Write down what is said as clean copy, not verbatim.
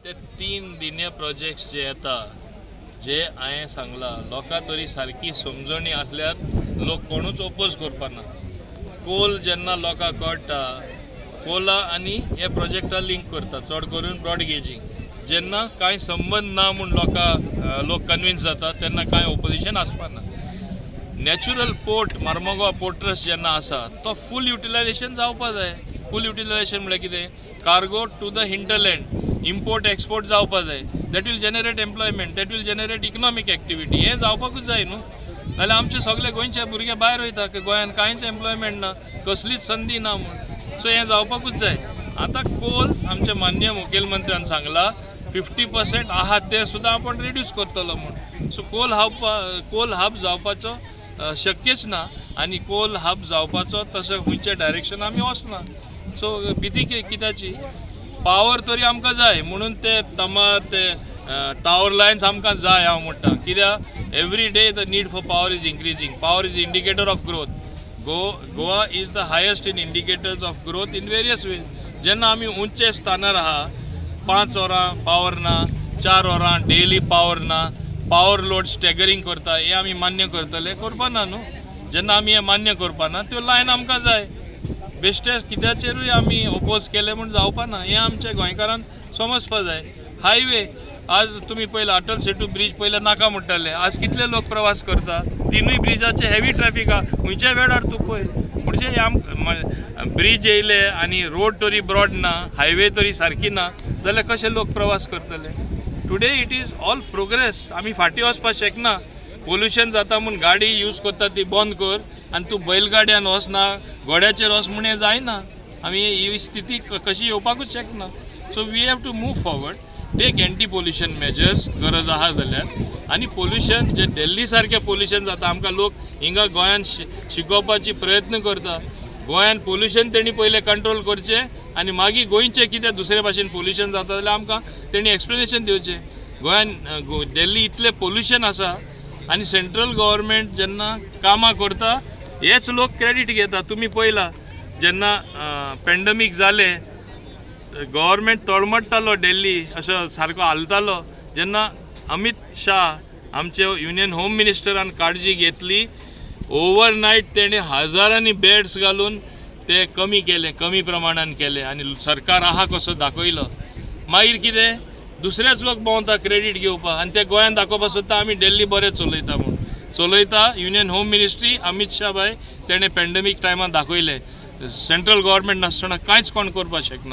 ते तीन दिने प्रोजेक्ट्स जे येता, जे हांवें सांगलां, लोकां तरी सारकी समजणी आसल्यार लोक कोणूच ओपोज करपाना. कोल जेन्ना लोकांक कळटा, कोला आनी हे प्रोजेक्टा लिंक करता, चड करून ब्रॉड गेजींग, जेन्ना कांय संबंद ना म्हूण लोकां लोक कन्विन्स जाता, तेन्ना कांय ओपोजिशन आसपाना. Natural port Mormugao port trust जेन्ना आसा, तो फूल युटिलायझेशन जावपा जाय. फूल युटिलायझेशन म्हळ्यार कितें? Cargo to the hinterland, import export जावपा जाय. That will generate employment, that will generate economic activity. हें जावपाकूच जाय न्हू. नाल्यार आमचे सगळे गोंयचे भुरगे भायर वयता की गोंयान कांयच एम्प्लॉयमेंट ना, कसलीच संदी ना म्हूण. सो हें जावपाकूच जाय. आतां कोल आमच्या माननीय मुखेलमंत्र्यान सांगला, 50% आहा ते सुद्दां आपण रिड्यूस करतलो म्हूण. सो कोल हब जावपाचो शक्यच ना आनी कोल हब जावपाचो तशें खंयच्या डायरेक्शन आमी वचना. सो भिती कित्याची? पावर तरी आमकां जाय म्हणून ते तमार ते टावर लायन्स आमकां जाय हांव म्हणटा. कित्याक every day the need for power is increasing. Power is indicator of growth. Goa is the highest in indicators of growth in various ways. जेन्ना आमी उंचे स्थानार आहा, 5 वरां पावर ना, 4 वरां डेली पावर ना, पावर लोड स्टेगरींग करता, हें आमी मान्य करतले? करपाना न्हू. जेन्ना आमी हें मान्य करपाना, त्यो लायन आमकां जाय. बेश्टे कित्याचेरूय आमी ओपोज केले म्हूण जावपाना, हें आमच्या गोंयकारान समजपा जाय. हायवे आज तुमी पयला, अटल सेतू ब्रीज पयले नाका म्हणटाले, आज कितले लोक प्रवास करता? तिनूय ब्रिजाचे हेवी ट्रॅफिक आहा खंयच्या वेळार तूं पळय. म्हणजे हे आम ब्रीज येयले आनी रोड तरी ब्रॉड ना, हायवे तरी सारकी ना जाल्यार कशे लोक प्रवास करतले? Today it is all progress. आमी फाटीं वचपाक शकना. पोल्युशन जाता म्हूण गाडी यूज करता ती बंद कर आनी तूं बैलगाडयान वचना, घोड्याचेर वच म्हूण हें जायना. आमी ही स्थिती कशी येवपाकूच शकना. So we have to move forward, take anti pollution measures गरज आहा जाल्यार. आनी पोल्युशन जे दिल्ली सारकें पोल्युशन जाता, आमकां लोक हिंगा गोंयान शिकोवपाची प्रयत्न करता. गोंयान पोल्युशन तेणी पयलें कंट्रोल करचें आनी मागीर गोंयचें कितें दुसरे भाशेन पोल्युशन जाता जाल्यार आमकां तेणी एक्सप्लेनेशन दिवचें. गोंयान दिल्ली इतलें पोल्युशन आसा आनी सेंट्रल गव्हर्मेंट जेन्ना कामां करता, हेच लोक क्रेडीट घेता. तुमी पळयला, जेन्ना पेंडमीक जालें, गव्हर्मेंट तळमळटालो, दिल्ली असो सारको हालतालो. जेन्ना अमित शाह आमचे युनियन होम मिनिस्टरान काळजी घेतली, ओवरनायट तेणें हजारांनी बेड्स घालून ते कमी केले, कमी प्रमाणान केले आनी सरकार आहा कसो दाखयलो. मागीर कितें, दुसरेच लोक भोंवता क्रेडीट घेवपाक आनी ते गोंयान दाखोवपाक सोदता आमी दिल्ली बरें चलयता म्हूण. चलयता union home ministry Amit Shah by. तेणें पेंडमीक टायमार दाखयलें, सेंट्रल गव्हर्मेंट नासतना कांयच कोण करपाक शकना.